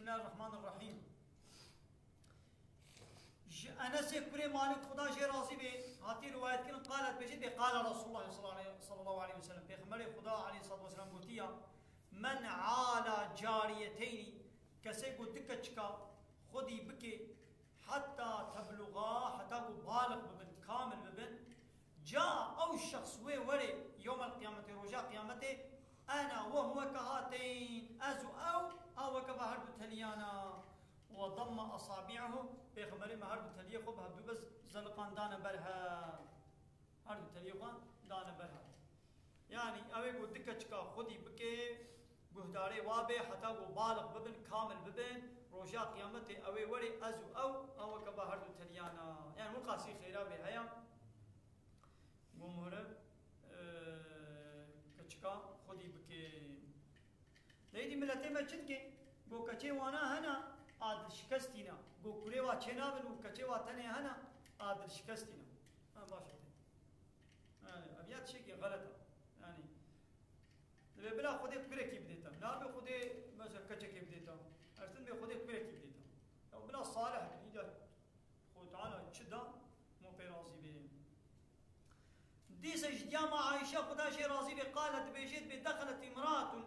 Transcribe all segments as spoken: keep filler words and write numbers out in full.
Bismillahirrahmanirrahim. Ji Enesê kurê Malik, Xuda jê razî be, hatî riwayet kirin, qala dibêjit bê, qala Resulullah sallallahu aleyhi, sallallahu aleyhi ve sellem, Pêxemberê Xuda aleyhissalatu vesselam gotiya, "Men ala cariyeteyni", kesê ku du keçika xwedî bike, "heta tebluğa", heta ku baliq bibin, kamil bibin, "ca", ew şexs wê were, yewmel qiyametê, roja qiyametê, "ena ve huve kehateyn", ez û ew, a weke va her du teliyana. "Ve damme asabi'ahu", Pêxemberê me her du teliyê xwe bi hevdû be zeliqan dane ber hev. Her du teliyê xwe dane ber hev. Yanî ew ê ku du keçika xwedî bike, guhdarê wa be, heta ku baliq bibin, kamil bibin, roja qiyametê ew ê were, ez û ew, a weke va her du teliyana. Yanî wiqasî xêra bê heya. Go mihre, e, keçika xwedî bike. Lê êdî miletê me çi dike? Go keçê wana hene, a dilşikestî ne. Go kurê wa çênabin û keçê wa tenê hene, a dilşikestî ne. Ha, baş e. Yani, ev ya tiştekî xelet e. Yani, divê bila Xwedê kurekî bidê te. Nabe Xwedê mesela keçekê bidê te. Ertin bê Xwedê kurekî bidê te. Ya bila salih bin, îda Xwedê Teala çi da, mo pê razî bê. Dîsa ji diya me Ayşe, Xuda jê razî bê, qalet, dibêjê, dibê, dexelet imraatun,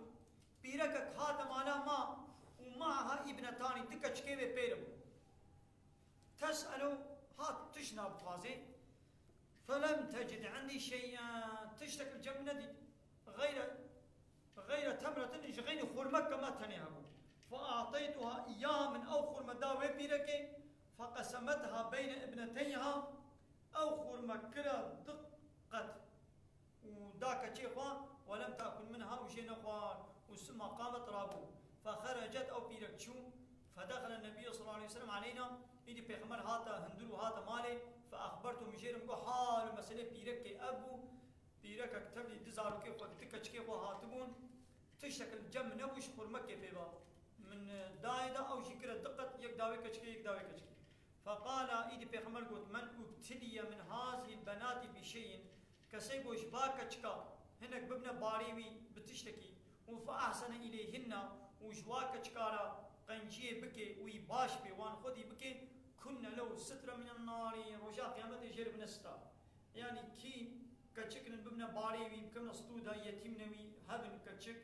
pîrekek hate mala ma û maaha îbnetani, du keçikê wê pêr bû. Tes'elu, hat tişna bixwazê. Felem tecid indî şey'en, tiştek li cem min nedît. Xeyre, xeyre temretin, ji xeynî xurmek ke me tenê hebû. Fe'ateytuha iyyaha, min ew xurme da wê pîrekê. Feqesemetha beyne ibneteyha, ew xurme kira du qet û da keçê xwe, "Welem takul minha", û jê nexwar, û summa qamet, rabû. Fexerecet, ew pîrek çû, fedexele Nebiyyu sallallahu aleyhi ve sellem aleyna, îdî Pêxember hate hundir û hate malê, feexbertu, min jê re min got, hal û meselê pîrekê ev bû, pîrekek tevlî du zarokê xwe, du keçikê xwe hatibûn, tiştek li cem min nebû, ji xurmekê pê ba. Min, e, dayê da, ew jî kire du qet, yek dawê keçikê, yek dawê keçikê. Feqala, îdî Pêxember got, "Men ubtiliye min hazihil benati bi şeyin", kesê ku ji va keçika hinek bibne barê wî bi tiştekî, û fe ahsene ileyhinna, û ji wa keçika re qenciyê bike û wî baş bê, wan xwedî bike, kunne lehu sitre minen narî, roja qiyametê jê re bine sitar. Yanî kî keçik nin bibne barê wî, bikevne stûda, yetîm ne wî, hebin keçik,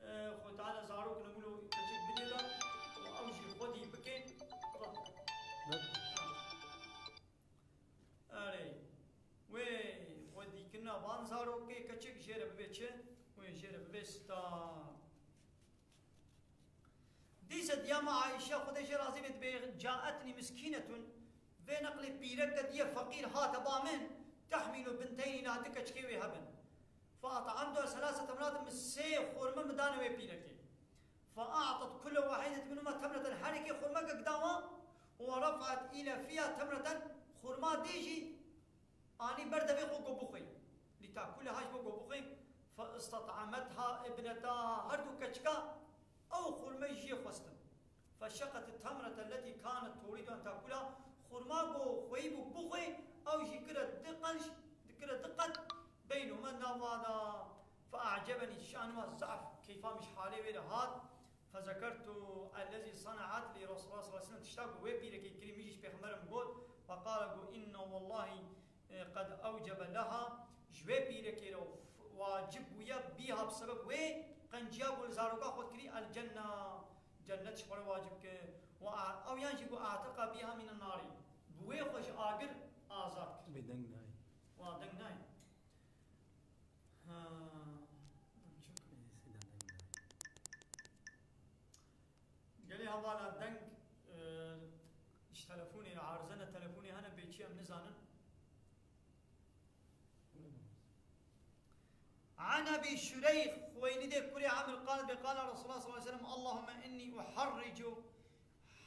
e, Xwedê Teala zarok ne wilo keçik bidê de û ew jî xwedî bike. Erê, wê xwedîkirina van zarokê keçik jê re bibe çi? Wê jê re bibe sitar. Dîsa diya me Ayşe, Xwedê jê razî be, dibê, caetnî miskînetun, vê neqlê pîrek ke diye feqîr hate ba min, tehmîlu binteynî, niha du keçikê wê hebin. Fe at'amtuha selase temratin, min sê xurme min dane wê pîrekê. Fe a'tet kulle wahidetin minhuma temreten, her yekê xurmekek da wan, we ref'et île fiha temreten, xurma dê jî anî ber devê xwe got bixwî. Lîtakûleha ji bo got bixwî, fe istat'ametha ibnetaha, her du keçika ew xurme jê xwestin. Fe şeqet temrete letî kanet turidu en takula, xurma got xweyî bû bixwî, ew jî kire du qenc, kire du qet beynûme nava de. Fe a'cebenî şanûha zaf, keyfa min ji halê wê re hat. Fezekertu ellezî sana'at li Resulullah sallallahu aleyhi ve sellem, tişta ku wê pîrekê kirî min jî ji Pêxember re min got, feqale got, inna wallahi, e, qed ewcebe leha, ji wê pîrekê re wacib bûye, bîha bi sebeb wê qenciya ku li zaroka xwe kirî, el cenna, cennet ji xwe re wacib kir. Wa a-, ew yan jî ku atiqa bîha mîne narî, bi wê xwe ji agir azad kir. Bê deng nayê. Wa deng nayê. Ha, em çi bikin? Gelê hevala deng, e, ji telefonê re arize ne, telefonê hene bê çi em nizanin. An Ebî Şureyx Xuweylidê kurê Amir qal bê qala Resulullah sallallahu aleyhi ve sellem, Allahümme inni uharricu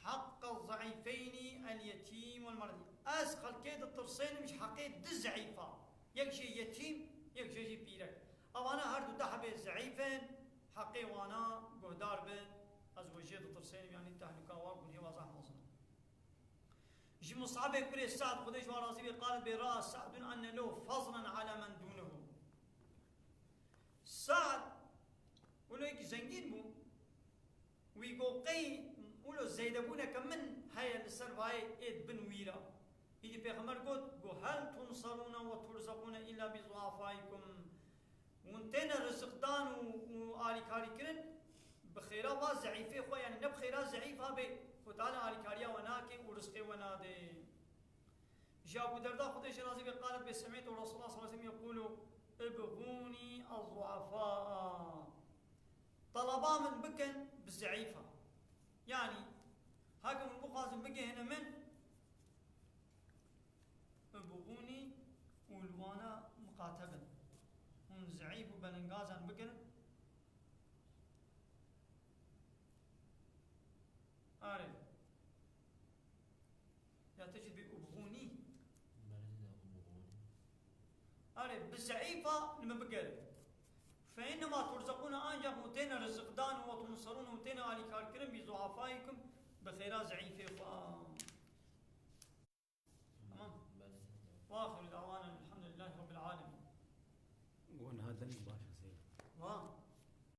hakka zayıfeyni el yetim vel mardi. Ez xelkê ditirsênim ji heqê du zeîfa. Yek jê yetîm, yek jê jî pîrek. Evana her du deh hebê zeîf in, heqê wana guhdar bin. Ez we jê ditirsênim, yanî tehlûka wa, gunhê wa zehf mezin in. Ji Mus'abê kurê Sa'd, Xwedê ji wan razî bê, qalet bê, ra'a Sa'dun enne lehu fazlan ala men dûnehu. Sa'd, wilo yekî zengîn bû, wî got, qey, Zêdebûneke min heye li ser vayê ê di bin wî re. Îdî Pêxember got, got, "Hel tunsarûne ve turzaqûne îlla bi zuafaikum." Hûn têne riziqdan û, û alîkarîkirin bi xêra va zeîfê xwe, yanî ne bi xêra zeîfa bê, Xwe Teala alîkariya we nake û rizqê we nade. Ji Abu Derda Xwedê jê razî be qalet be semîtu Resulullah sallallahu aleyhi ve sellem yekulu, "Ibğûnî ez-zuafaa." Talaba min bikin bi zeîfa. Yanî, heke hûn bixwazin bigihîne min, ibğûnî û li wana miqate bin. Hûn zeîf û belingazan bikin. Are. Ya te jî dibê ubğûnî. Belê de ubğûnî. Are, bi zeîfa li min bigere. Fe innema turzaqûne, ancak hûn têne riziqdan û tunsarûn, hûn têne alîkarkirin bi zuafaikum, bi xêra zeîfê xwe. Tamam. Belê. Ve axiru da'wana elhamdülillahi rabbil alemin. Wan hadin baş seyir. Wa.